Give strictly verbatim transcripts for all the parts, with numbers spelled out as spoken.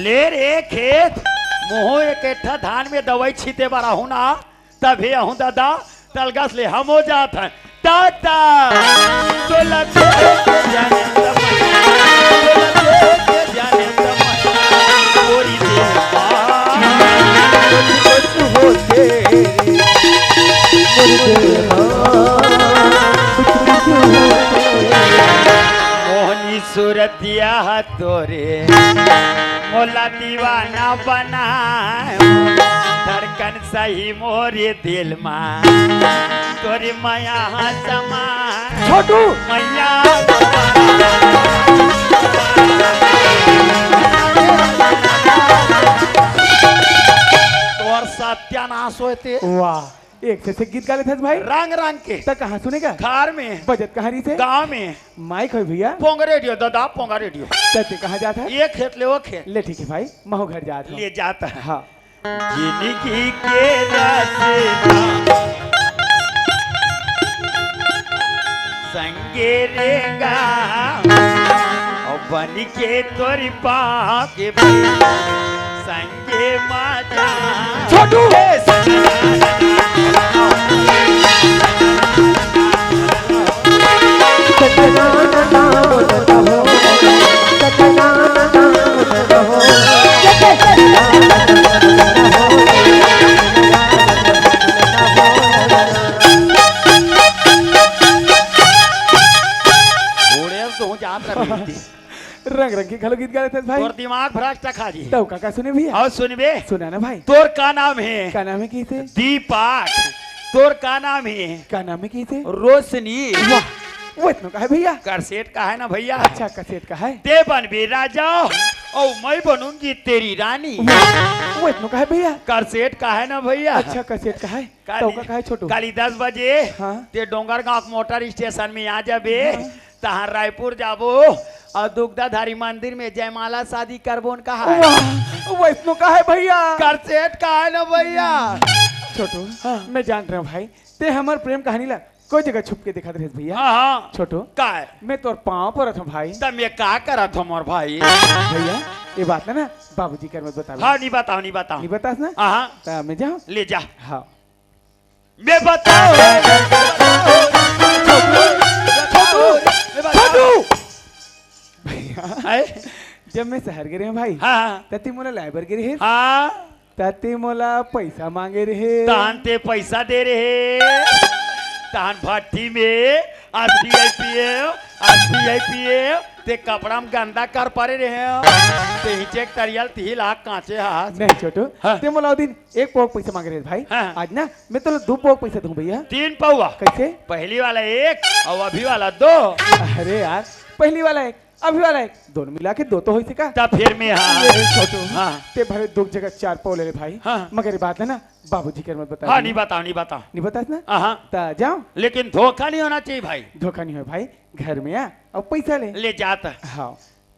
ले रे खेत, मोहो एक एठा धान में दवाई छीते बर आहूं ना, तभे आहूं दादा, तलगस ले हमो जात हन। दादा, तोला देख के जाने तमन्ना, तोला देख के जाने तमन्ना, मोरी दिल मा कुछ कुछ होथे रे, मोरी दिल मा कुछ कुछ होथे रे। मोहनी सूरतिया तोरे मोला दीवाना बनाए, धड़कन सही मोरे दिल मा, तोरे मया हा समा। छोटू! मया हा समा। तोर सत्यानाश होते। वाह, एक से, से गीत गा लेथस भाई। रंग रंग के। त कहाँ सुने का? घर में। बजत कहाँ रहिसे? गाँव में। माइक होय भैया। पोंगा रेडियो दादा, पोंगा रेडियो। त ते कहाँ जात हे? ये खेत ले वो खेत। ले ठीक हे भाई, महूँ घर जात हँव। ले जात हे। हाँ। जिंदगी के रस्ता संगे रेंगा, अउ बन के तोरी पाँव के भाई, संगे मजा। छोटू! ए, सजना। घोड़े तो हूँ जात रहा बेटी। रंग रंग के घलो गीत गा लेथस भाई। तोर दिमाग भ्रष्ट खा जी। तउ का का सुने भैया? अउ सुनबे? सुना ना भाई। तोर का नाम हे? का नाम हे कहिसे? दीपक। तोर का नाम हे? का नाम हे कहिसे? रोशनी। वाह, वो इतना का हे भैया? करसेट का हे ना भैया? अच्छा, करसेट का हे। ते बनबे राजा, अउ मैं बनूंगी तेरी रानी। वाह, वो इतना का हे भैया? करसेट का हे ना भैया? अच्छा, करसेट का हे। काली, तउ का का हे छोटू? काली दस बजे हाँ। ते डोंगरगांव के मोटर स्टेशन में आ जाबे। हाँ। तहाँ रायपुर जाबो अउ दुग्धाधारी मंदिर में जयमाला शादी करबो न कहा हे। वाह, वैसनो का हे भैया? करसेट का हे ना भैया? छोटू, हाँ। मैं जान रहा हूँ भाई, ते हमर प्रेम कहानी ला कोई जगह छुप के दिखा दे भैया। हाँ, हाँ। छोटू, का हे? मैं तोर पाँव परत हूँ भाई। त मैं का करत हूँ मोर भाई? भैया, ये बात ला ना बाबूजी कर मत बतावे। हाँ, नहीं बताओ, नहीं बताओ। नहीं बतास ना? हाँ, हाँ। त मैं जाऊँ? ले जा। हाँ। मैं बताओ, छोटू, छोटू, मैं बताओ। छोटू। भैया, हैं? जब मैं शहर गे रहेंव भाई, हाँ, हाँ। त ते मोला लाए बर गे रहे। हाँ। त ते मोला पैसा मांगे रहे। तहान ते पैसा दे रहे। तहान भट्टी में एसबीआई पीए, एसबीआई पीए, ते कपड़ा में गंदा कर परे रहे। ते हिचे के तरिया ल तिही लाख कांचे हास। नहीं छोटू, हाँ। ते मोला ओ दिन एक पौक पैसा मांगे रहे भाई। हाँ। आज ना मैं तोला दू पौक पैसा दूं भैया। तीन पौवा। कैसे? पहली वाला एक अउ अभी वाला दो। अरे यार, पहली वाला एक, अभी वाला एक, दोनों मिला के दो तो होइसे का? तब फिर मैं, हाँ। ये छोटू, हाँ। ते भले दू जगह चार पौ ले ले भाई। हाँ। मगर ये बात है ना, बाबूजी के मत बता। हाँ, नहीं बताओ, नहीं बताओ। नहीं बतास ना? हाँ। त जाओ। लेकिन धोखा नहीं होना चाहिए भाई। धोखा नहीं हो भाई, घर में आ अउ पैसा ले। ले जात। हाँ।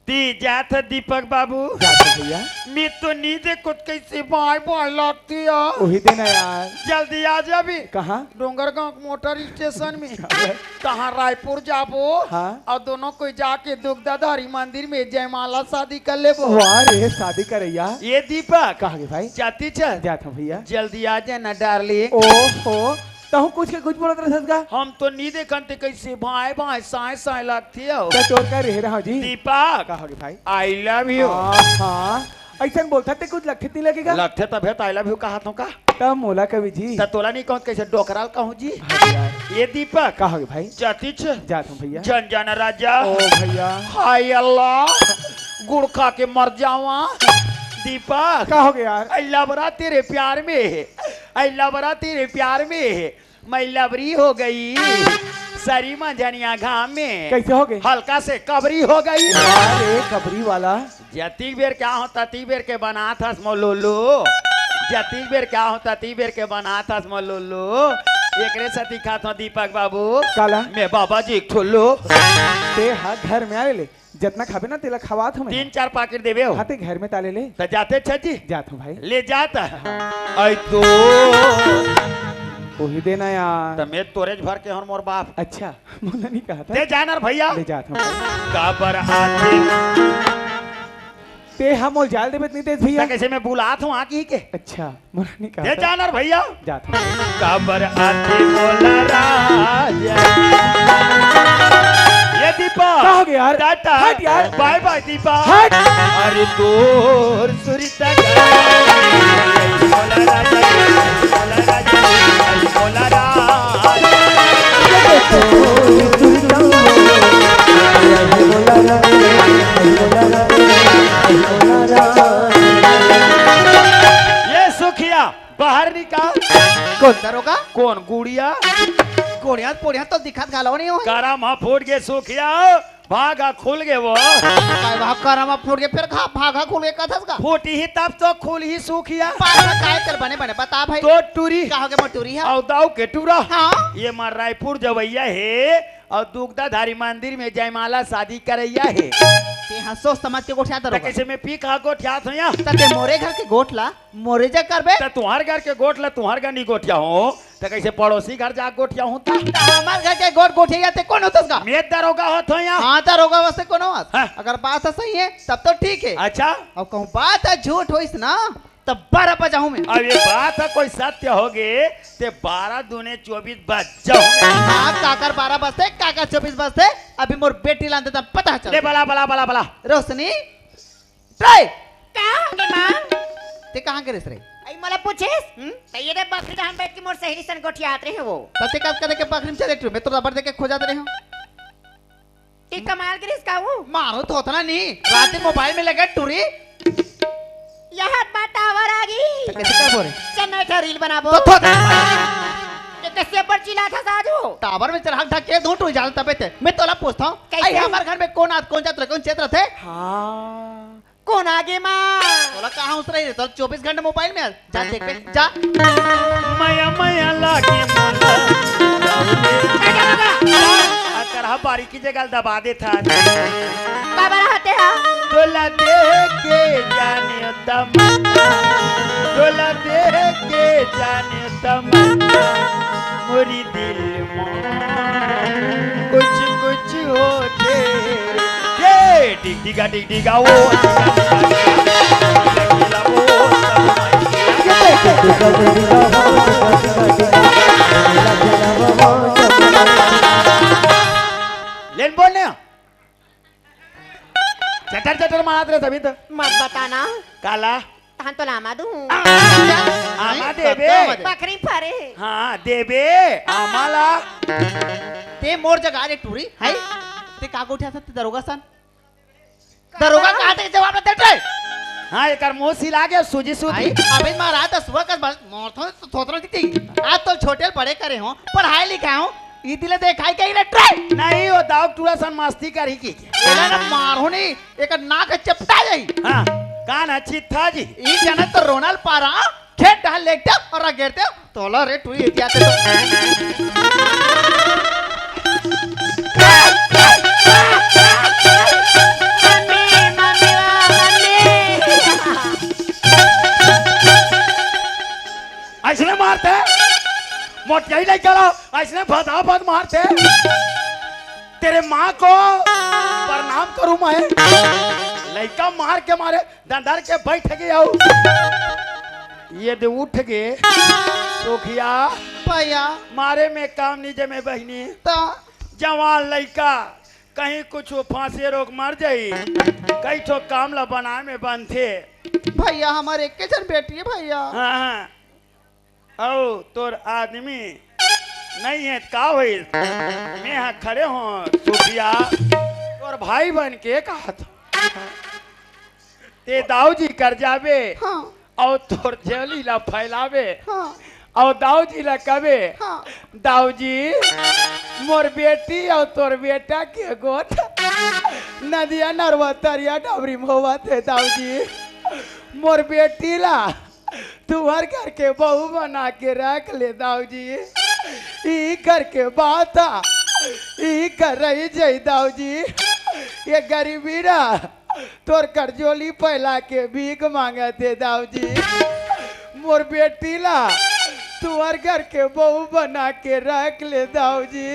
ती जात ह दीपक बाबू। जात ह भैया। मैं तो नी देखत कैसे बाय बाय लागती है। वही दिन है यार। जल्दी आ जाबे। कहाँ? डोंगरगांव मोटर स्टेशन में। कहाँ? तहाँ रायपुर जाबो। हाँ। अउ दोनों कोई जाके दुग्धाधारी मंदिर में जयमाला शादी कर लेबो। वाह रे, शादी करैया। ये दीपक। कहाँ गे भाई? जाती चल। जात हूँ भैया। जल्दी आ जाना डार्लिंग। ओहो। तहूँ कुछ के कुछ बोलत रहत हस गा? हम तो नी देखन ते कैसे भाई भाई साय साय लागथे हो। त तोर का रहे रहा जी? दीपक। का होगे भाई? I love you। हाँ, हाँ। अइसन बोलथस ते कुछ लगथे त नी लगे गा? लगथे तभे त I love you कहत हूँ का? त मोला कबे जी? त तोला नी कहूँ कैसे डोकरा ल कहूँ जी? हाँ यार। ये दीपक। का होगे भाई? जातिच। जात हूँ भैया। जन जाना राजा। ओ भैया। हाय अल्लाह। गुड़ खा के मर जावा। दीपक। का होगे यार? I love रहा तेरे प्यार में। I love रहा तेरे प्यार में, मैं लबरी हो गई। सरी मंझनिया घाम में। कैसे होगे? हल्का से कबरी हो गई। अरे कबरी वाला। जतिक बेर के आहूँ ततिक बेर के बनात हस मोर लुल्लू। जतिक बेर के आहूँ ततिक बेर के बनात हस मोर लुल्लू। एकरे सेती कहत हूँ दीपक बाबू। काला? मैं बाबा जी के ठुल्लू। ते हा घर में आए ले। जतना खाबे ना, तेला खवात हूँ मैं। तीन चार पाकिट देबे हो। हाँ, ते घर में ताले ले। त जाते छज्जी? जात हूँ भाई। ले जात। हाँ। आई तो। वही देना यार। त मैं तोरेच भर के हूँ मोर बाप। अच्छा, मोला नहीं कहा था। ते जाना रे भैया। ले जात हूँ भाई। काबर आते। ते हा मोल जाल देबे त नहीं देस भैया। त कइसे मैं बुलात हूँ आके ही के? अच्छा, मोला नहीं कहा ये था। जानर भैया। जात हूँ। काबर आथे मोला राजा। ये दीपा। का हो गया यार? टाटा। हट यार। बाय बाय दीपा। हट। अरे तोर सुरता गा। मोला राजा, मोला राजा, मोला राजा। ये सुखिया, बाहर निकाल। कौन दरोगा? कौन गुड़िया? गोड़िया पोड़िया तो दिखत घालो नहीं हो। करम हा फूट गे सुखिया, भागा खुल गे वो। काय भाग करम हा फूट गे, फिर घा-, भागा खुल गे कथस का? फूटी ही तब तो खुल ही सुखिया। पागल काय कर बने बने बता भाई। तो टूरी। का हो गे मोर टूरी हा? अउ दाऊ के टूरा। हाँ। ये मार रायपुर जवैया हे। अउ दुग्धाधारी मंदिर में जयमाला शादी करैया हे। ते हा सोच समझ के गोठिया त दरोगा। कइसे मैं पी कहा गोठियात हूँ या? त ते मोरे घर के गोठ ला मोरे जा करबे? त तुहार घर के गोठ ला तुहार घर नहीं गोठिया हूँ, त कइसे पड़ोसी घर जा गोठिया हूँ त? त हमर घर के गोठ गोठिया ते कौन होतस का? मैं दरोगा होत हूँ या? हाँ, दरोगा वास्ते कौन होस? हाँ। अगर बात ह सही हे, तब तो ठीक हे। अच्छा। अउ कहूँ बात ह झूठ होइस ना, तब बारह बजाहूँ मैं। अब ये बात ह कोई सत्य होगे, ते बारह दूने चौबीस बज जाहूँ मैं। हाँ, काकर बारह बजथे, काकर चौबीस बजथे, अभी मोर बेटी ला अंदर पता चल। ले बला, बला, बला, बला। रोशनी, ट्राई। का होगे माँ? ते कहाँ गे रेहेस रे? अई मोला पूछेस? हम्म? त ये दे बखरी डहान बैठ के मोर सहेली सन गोठियात रहे वो। त ते का करे के बखरी में चले टूरी? मैं तो रबर दे के खोजात रहे हूँ। ते कमाल करिस का वो? मारो थोथना नहीं, रात दिन मोबाइल में लगे टूरी। यहाँ बात टावर आ गई। त कइसे करबो रे? चल ना, एक ठा रील बनाबो। तो थोथना। ये कइसे पर चिल्लाथस आज वो? टावर में चढ़ा ढक के धूं टूरी जाल तबे ते। मैं तोला पूछत हूँ। कइसे? अई हमर घर में कौन आत, कौन जात रहे, कौन चेत रथे? हाँ। कौन आगे माँ? तोला कहाँ उसरई रे? तोला चौबीस घंटे मोबाइल में आ। जा देख बे, जा। मया मया लागे मोला। अकर हा बारीकी जगह दबा देथस। काबर हते हा? तोला देख के जाने तमन्ना, तोला देख के जाने तमन्ना, मोरी दिल मा कुछ कुछ होथे। ए, डिग डिगा, डिग डिगा, ओ, लेन बोल ने। चटर चटर मारत रहे सभी तो। मत बताना। काला? तहन तो लामा दूँ। आमा देबे। बकरी फरे। हाँ, देबे। आमा ला। ते मोर जगह रे टूरी, है? ते का गोठियाथस ते दरोगा सन? दरोगा कहा ते जवाब दे रे। हाँ, एकर मुंह सिला गे, सूजी सूजी। आई, अबे महाराज, त सुबह कर बस, मोर थो-, थोतरो दिखती। आज तो छोटे बड़े करे हो, पढ़ाई लिखाए हो, इदिले देखाई कहीं रे ट्राई। नहीं, वो दाऊ टूरा सन मस्ती करही की। एला ना मारहूँ नहीं, एकर नाक चपटा जाई। हाँ, कान ह चित्था जी। ई जने तो रोनल पारा, खेत डाल लेटे और रगेरते, तोला रे टूरी एती आते तो। मम्मी, मम्मी, वाह, मम्मी। अइसने मारथे, मोटकई लइका ला, अइसने भदाभद मारथे। तेरे माँ को प्रणाम करूँ मैं। लइका मार के मारे, दंदर के बैठ गे अउ ये दे उठ गे। सुखिया। भैया। मारे में काम नहीं जमे बहिनी। त? जवान लइका कहीं कुछ फांसे रोग मर जाई, कई ठो काम ला बनाए में बनथे। भैया, हमर एके झन बेटी हे भैया। हाँ, हाँ। अउ तोर आदमी नहीं हे, का होइस? मैं हा खड़े हों, सुखिया, तोर भाई बन के कहत हों। ते दाऊ जी कर जाबे, हाँ। अउ तोर झोली ला फैलाबे, हाँ। अउ दाऊ जी ला कबे, हाँ। दाऊ जी, मोर बेटी अउ तोर बेटा के गोठ नदिया नरवा तरिया डबरी में होवत हे, दाऊ जी, मोर बेटी ला तुहर घर के बहू बना के रख ले दाऊ जी। ई घर के बात आ, ई घर रही जाई दाऊ जी। ये गरीबी ना तोर कर झोली फैला के भीख मांगत हे दाऊ जी। मोर बेटी ला तुहर घर के बहू बना के रख ले दाऊ जी,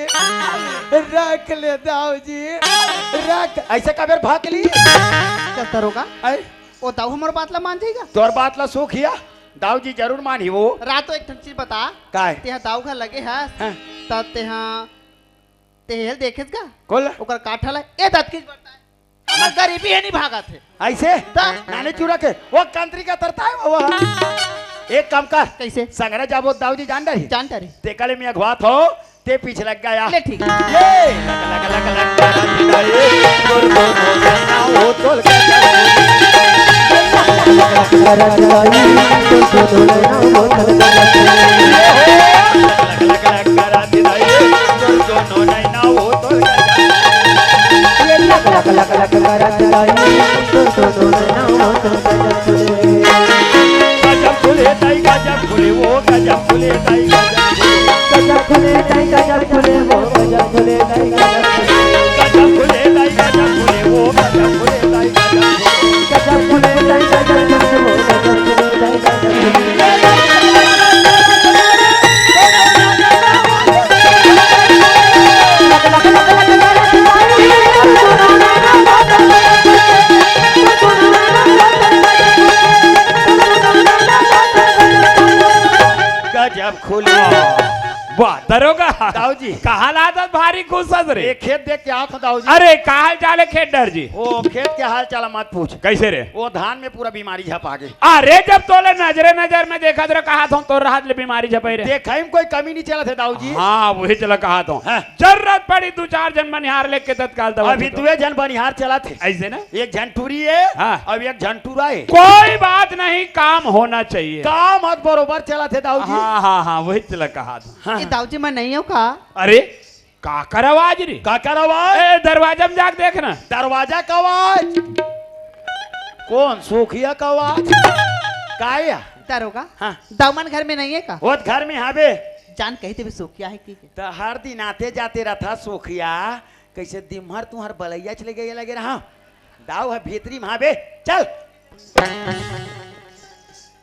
रख ले दाऊ जी, रख। ऐसे काबर भाग ली? चल दरोगा। ऐ? ओ दाऊ हमर बात ला मान जाही गा? तोर बात ला सुखिया, दाऊ जी जरूर मानही वो। रात तो एक ठन चीज बता। काय? तेहा दाऊ घर लगे हस, हाँ। त तेहा, तेहा देखेस गा? कोन ला? ओकर काठा ला, ए दत की बरता है। हमर गरीबी हे, नहीं भागत हे। ऐसे? त? नानी चूरा के, वो कंत्री का तरता है वो। एक काम कर। कैसे? संगरा जाबो दाऊ जी जान डरही। जान डरही। तेकरे में अगवात हो, ते पीछे लग गया। ले ठीक। ये, लग, लग, लग, लग, लग, लग, लग, ये, तोर, तोर, तोर, ना, वो, तोर, गजब खुले ताई, गजब खुले, वो गजब खुले ताई, गजब खुले। गजब खुले ताई, गजब खुले, वो गजब खुले ताई, गजब खुले। गजब खुले ताई, गजब खुले, वो गजब खुले ताई, गजब खुले। गजब खुले ताई, गजब खुले, वो गजब खुले ताई, गजब खुले। गजब खुले। वाह, दरोगा। दाऊ जी। कहाँ लादत भारी खुश हस रे? ये खेत देख के आत हँव दाऊ जी। अरे, का हाल चाल हे खेत डर जी? वो खेत के हाल चाल मत पूछ। कैसे रे? वो धान में पूरा बीमारी झपा गे। अरे, जब तोला नजरे नजर में देखत रहे, कहात हँव तोर रहत ले बीमारी झपे रे। देखई में कोई कमी नहीं चलत हे दाऊ जी। हाँ, वही चला कहात हँव। हाँ। जरूरत पड़ी दू चार झन बनिहार लेके तत्काल दवा अभी दे दो। दुए झन बनिहार चलत हे। ऐसे ना? एक झन टूरी हे, हाँ। अब एक झन टूरा हे। कोई बात नहीं, काम होना चाहिए। काम हर बरोबर चलत हे दाऊ जी। हाँ, हाँ, हाँ, वही चला कहात हँव। हाँ। ये दाऊ जी, मैं नहीं हँव का? अरे, काकर आवाज रे? काकर आवाज? ए, दरवाजा में जाके देख ना। दरवाजा का आवाज? कोन सुखिया का आवाज? काय? दरोगा, हाँ। दाऊ मन घर में नहीं हे का? वो घर में हाबे। जान कही देबे सुखिया हे कि? त हर दिन आते जाते रहिथे सुखिया, कैसे दिन भर तुँहर बलैया चले गए लगे रहा। दाऊ हे भीतरी में हाबे, चल।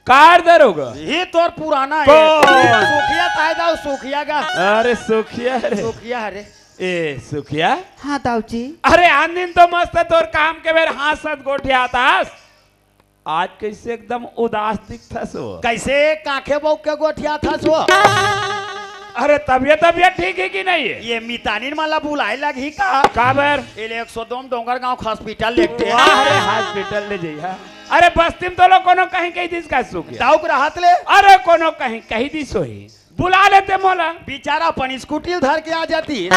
कार दरोगा? ये तोर पुराना हे। कौन? सुखिया ताय दाऊ, सुखिया गा। अरे सुखिया रे। सुखिया हरे। ए सुखिया। हाँ दाऊ जी। अरे आन दिन तो मस्त तोर काम के बेर हाँसत गोठियात हस, आज कैसे एकदम उदास दिखथस वो? कैसे काखे बउक के गोठियात हस वो? अरे तबियत, तबियत ठीक हे कि नहीं हे? ये मितानिन मन ला बुलाए लगही का? काबर? एला एक सौ दो म डोंगरगांव के हॉस्पिटल लेगते। वाह रे, हॉस्पिटल ले जइहा। अरे बस्ती म तोला कोनो कहीं कही दिस का सुखिया? दाऊ के रहत ले? अरे कोनो कहीं कही दिस होही, बुला लेते मोला। बिचारा अपन स्कूटी ल धर के आ जातिस।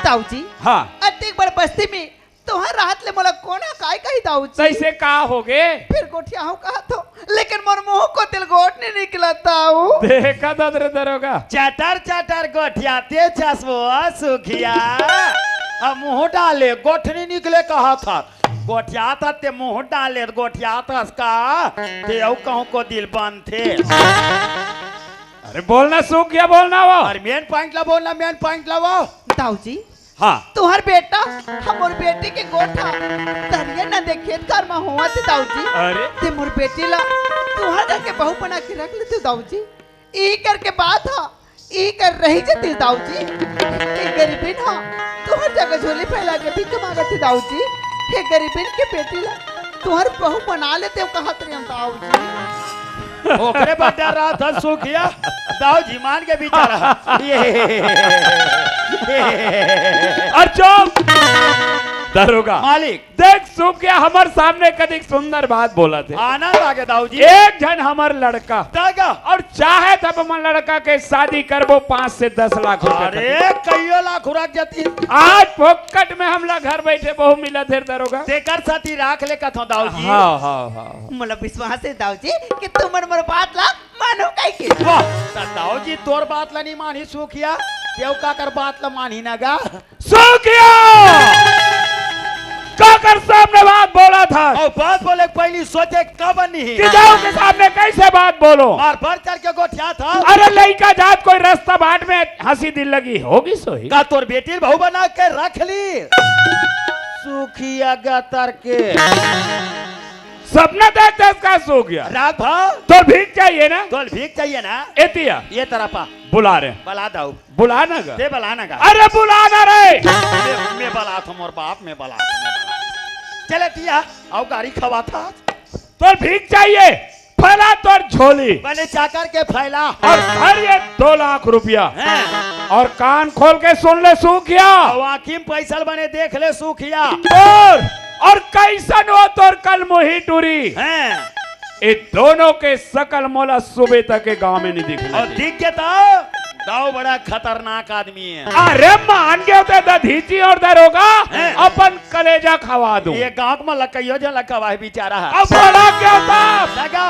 दाऊ जी, हाँ। अतेक बड़ बस्ती में तुँहर रहत ले मोला कोन ह काय कही दाऊ जी? तइसे का होगे? फेर गोठियाहूँ कहत हँव, लेकिन मोर मुँह कोती ले गोठ नइ निकलत दाऊ। देखा दद रे दरोगा। चटर चटर गोठियाते चस वो सुखिया। अब मुँह डाले गोठ नइ निकले कहत हस। गोठियात हस ते मुँह डाले गोठियात हस का? ते अउ कहूँ कोती ले बनथे। अरे बोलना सुखिया, बोलना वो। अरे main point ला बोलना, main point ला वो। दाऊ जी, हाँ। तुँहर बेटा, हमर बेटी के गोठ ह तरिया नदिया खेत खार म होवत हे दाऊ जी। अरे। ते मोर बेटी ला तुँहर घर के बहू बना के रख लेते दाऊ जी। इही करके बात ह, इही कर रही जतिस दाऊ जी। ए गरीबिन ह तुँहर जगह झोली फैला के भीख माँगत हे दाऊ जी। हे गरीबिन के बेटी ला तुँहर बहू बना लेते कहत रहे दाऊ जी। ओकरे बर डर रहा था सुखिया, दाऊ जी मान के बिचारा। ये। अरे चुप! दरोगा। मालिक। देख सुखिया, हमर सामने कतिक सुंदर बात बोलत हे। आनंद आगे दाऊ जी। एक झन हमर लड़का। दागा। अउ चाहे त हमर लड़का के शादी करबो पाँच से दस लाख रुपया अरे, खातिर। कइयो लाख उरक जातिस। आज फोकट में हमला घर बइठे बहू मिलत हे दरोगा। तेकर सेती राख ले कथों दाऊ जी। हाँ, हाँ, हाँ। मोला विश्वास हे दाऊ जी कि तुमन मोर बात ला मानो कहिके। वाह, त दाऊ जी तोर बात ला नइ मानही सुखिया, तें काकर बात ला मानही न गा। सुखिया! काकर सामने बात बोलत हस? अउ बात बोले के पहिली सोचे काबर नहीं? कि दाऊ के सामने कइसे बात बोलों? अउ बढ़ चढ़ के गोठियाथस। अरे लइका जात कोई रस्ता बाट में हँसी दिल लगी होगिस होही। का तोर बेटी ल बहू बना के रख लिस? सुखिया गतर के। सपना देखथस का सुखिया? रात भर। तोला भीख चाहिए ना? तोला भीख चाहिए ना? एती आ। ये तरफ आ। बुला रे। बला दाऊ। बुला ना गा। तें बला ना गा। अरे बुला ना रे। मैं, मैं बलाथों मोर बाप, मैं बलाथों, मैं बलाथों। चल एती आ, अउ गारी खवाथस। तो भीख चाहिए, फैला तोर झोली। बने चाकर के फैला। और भर ये दो लाख रुपया। हैं। और कान खोल के सुन ले सूखिया। और आँखी में पैसल बने देख ले सूखिया। और, और कैसन हो तोर कल मुही टूरी। हैं। ये दोनों के सकल मोला सुबह तक के गांव में नहीं दिखना और चाहिए। दिख गया तो दाऊ बड़ा खतरनाक आदमी है। अरे मान गयो ते दधीची और दरोगा, हैं। अपन कलेजा खवा दूं। ये गांव में लकइयो जन लकवा है बेचारा है। अब बड़ा क्या था? लगा।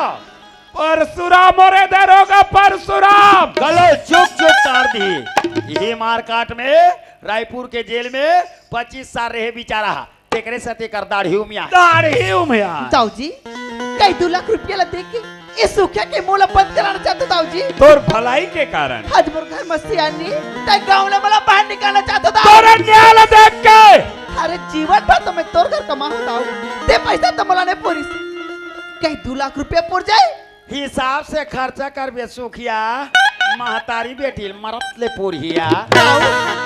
परशुराम, अरे दरोगा परशुराम। गलो चुक चुक तार दी। यही मारकाट में रायपुर के जेल में पच्चीस साल रहे बेचारा। तेकरे से तेकर दाढ़ी उमिया। दाढ़ी उमिया। दाऊ जी, कई दू लाख रुपया ला देके ये सूखिया के मुंह ला बंद कराना चाहत हो दाऊ जी। तोर भलाई के कारण। आज मोर घर में सियानी, तै गांव ले मोला बाहर निकालना चाहत हो दाऊ। तोरे न्याय ला देख के। अरे जीवन भर तो मैं तोर घर कमा हो दाऊ। ते पैसा तो मोला नहीं पूरी से। कई दू लाख रुपया पुर जाए। हिसाब से खर्चा करबे सूखिया, महतारी बेटी ल मरत ले पुरहिया। दाऊ,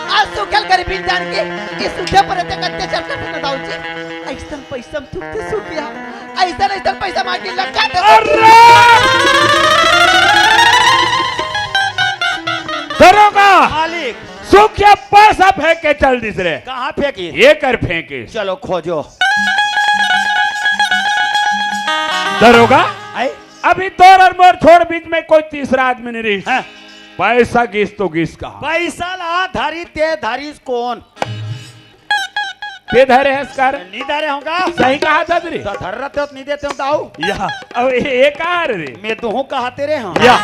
आज सूखिया ल गरीबी जान के, ये सूखिया पर अत्याचार करते ना दाऊ जी। ऐसन पैसा में थूकते सूखिया, ऐसन, ऐसन पैसा मांगे लगा दे। अरे! दरोगा, मालिक। सूखिया पैसा फेंक के चल दिस रे। कहाँ फेंकी? ये कर फेंकी। चलो खोजो। दरोगा, आई? अभी तोर और मोर छोड़ बीच में कोई तीसरा आदमी नहीं रही। हाँ। पैसा गिस तो गिस कहाँ? पैसा ला धरी ते धरिस कौन? ते धरे हस कर? नहीं धरे होगा। सही कहा था रे। तो धर रहते हो तो नहीं देते हो दाऊ। या, अब ये, ये कहा रे? मैं दोहू कहाते रहे हूँ। या।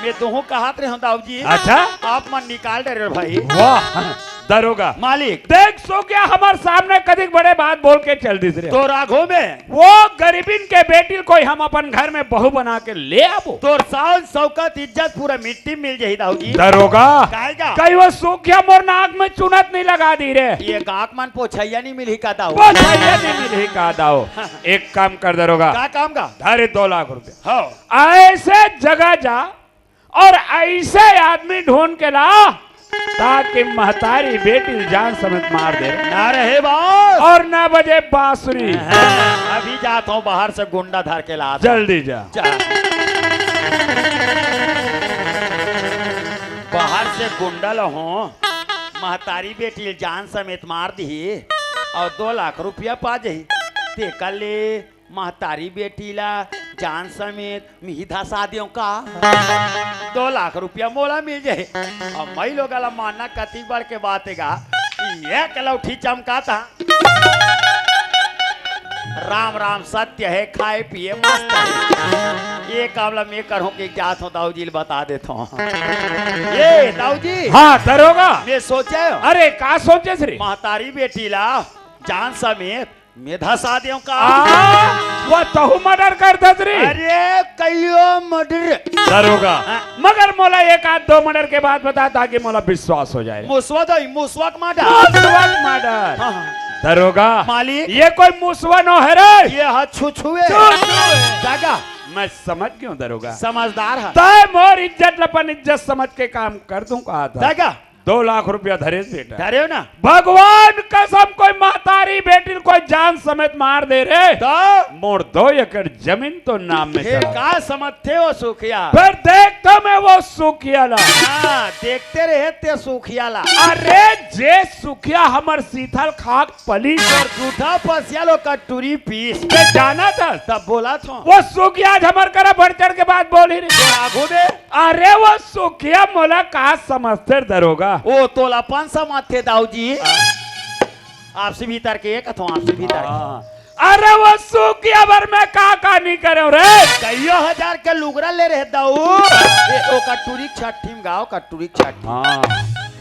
मैं दोहू कहात रहे हूँ दाऊ जी। अच्छा। आप मन निकाल डरे हो भाई। वाह, दरोगा। मालिक। देख सूखिया हमार सामने कदिक बड़े बात बोल के चल दिस रे। तो राघो में वो गरीबिन के बेटी ल कोई हम अपन घर में बहू बना के ले आबो। तोर शान शौकत इज्जत पूरा मिट्टी में मिल जाही दाऊ जी। दरोगा, काहे का? कहीं वो सूखिया मोर नाक में चुनत नहीं लगा दी रे। ये गाँक मन पोछैया नहीं मिलही का दाऊ? पोछैया नहीं मिलही का दाऊ? एक काम कर दरोगा। का काम का? धरे दो लाख रुपया। हाँ। ऐसे जगह जा और ऐसे आदमी ढूंढ के ला, ताकि महतारी बेटी जान समेत मार दे। ना रहे बास। और ना बजे बांसुरी। हाँ, अभी जात हूँ बाहर से गुंडा धर के ला। जल्दी जा। जा। बाहर से गुंडा ला हूँ, महतारी बेटी जान समेत मार दी और दो लाख रुपया पा जाही। ते कर ले महतारी बेटी ला जान समेत मिही धसा देव का? दो लाख रुपया मोला मिल जाए। अब मई लोग ला मानना कति बड़ के बात है गा। एक लौठी चमका था। राम राम सत्य है, खाए पिए मस्त है। ये काम ला मैं करहूँ कि जात हूँ दाऊ जी ल बता देत हूँ। ये दाऊ जी। हाँ, दरोगा। मैं सोचे हूँ। अरे, का सोचे श्री? महतारी बेटी ला जान समेत मैं धसा देव का? आ, वो तहु मर्डर कर दत रे। अरे, कहियो मर्डर। दरोगा, हाँ। मगर मोला एक आध दो मर्डर के बात बता, ताकि मोला विश्वास हो जाए। मुसवा दो, मुसवा के मर्डर। मुसवा के मर्डर। हाँ, हाँ। दरोगा, मालिक। ये कोई मुसवा नो है रे। ये हा छुछुए। छुछुए। दागा। मैं समझ गयो दरोगा। समझदार है। तय मोर इज्जत ल अपन इज्जत समझ के काम कर दूं कहा था। दागा। दो लाख रुपया धरेस बेटा। धरेव ना? भगवान कसम, कोई महतारी बेटी ल कोई जान समेत मार दे रे, तो? मोर दो एकड़ जमीन तो नाम में फिर चढ़ा। का समझते हो सुखिया? फिर देख तो मैं वो सुखिया ला। हाँ, देखते रहे ते सुखिया ला। अरे जे सुखिया हमर सीथल खाक पलीस और जूठा पसिया लो कटुरी पीस। ते जाना था? तब बोला था। वो सुखिया आज हमर करा बढ़ चढ़ के बात बोली रे। तो आगू दे। अरे वो सुखिया मोला का समझते दरोगा? ओ तोला अपन समझते दाऊ जी। आपसे भीतर के कथो, आपसे भीतर के। हाँ। अरे वो सुखिया बर मैं का का नहीं करे रे? कईयो हजार के लुगरा ले रहे दाऊ। ए, ओकर टूरी छठी में गाओ, ओकर टूरी छठी। हाँ।